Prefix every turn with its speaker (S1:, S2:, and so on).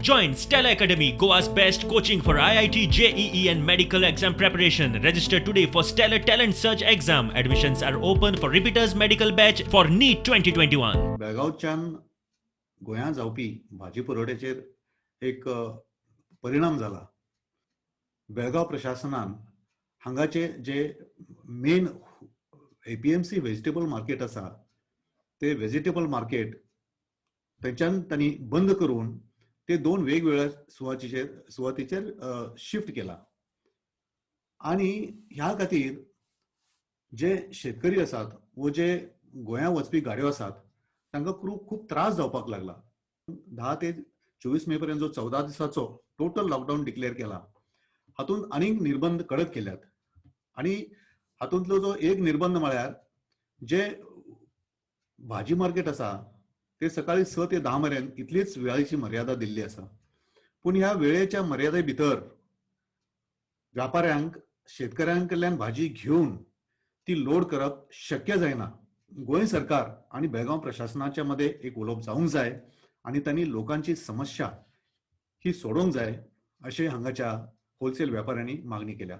S1: Join Stellar Academy, Goa's best coaching for IIT, JEE, and medical exam preparation. Register today for Stellar Talent Search exam. Admissions are open for repeaters medical batch for NEET 2021.
S2: बेळगांवच्यान गोंयांत जावपी भाजी पुरवठ्याचेर एक परिणाम जाला. बेळगांव प्रशासनान हांगाचे जे main APMC vegetable market आसा, ते व्हेजिटेबल मार्केट थंयच्यान तांणी बंद करून ते दोन वेगवेगळ्या सुवातीचेर शिफ्ट केला आनी ह्या खातीर जे शेतकरी आसात वो जे गोंया वचपी गाडयो आसात, तांकां खूब खूब त्रास जावपाक लागला. 10 ते 24 मे पर्यंत जो 14 दिसाचो टोटल लॉकडाऊन डिक्लेअर केला, हातूंत आनीक निर्बंध कडक केल्यात आनी हातूंतलो जो एक निर्बंध म्हळ्यार जे भाजी मार्केट आसा, ते सकाळी 6 ते 10 मेरेन इतलीच वेळेची मर्यादा दिल्ली आसा. पूण ह्या वेळेच्या मर्यादे भितर व्यापाऱ्यांक शेतकऱ्यां कडल्यान भाजी घेवन ती लोड करप शक्य जायना. गोंय सरकार आनी बेळगांव प्रशासनाच्या मदें एक उलोवप जावंक जाय आनी तांणी लोकांची समस्या ही सोडोवंक जाय, अशें हांगाच्या होलसेल व्यापाऱ्यांनी मागणी केल्या.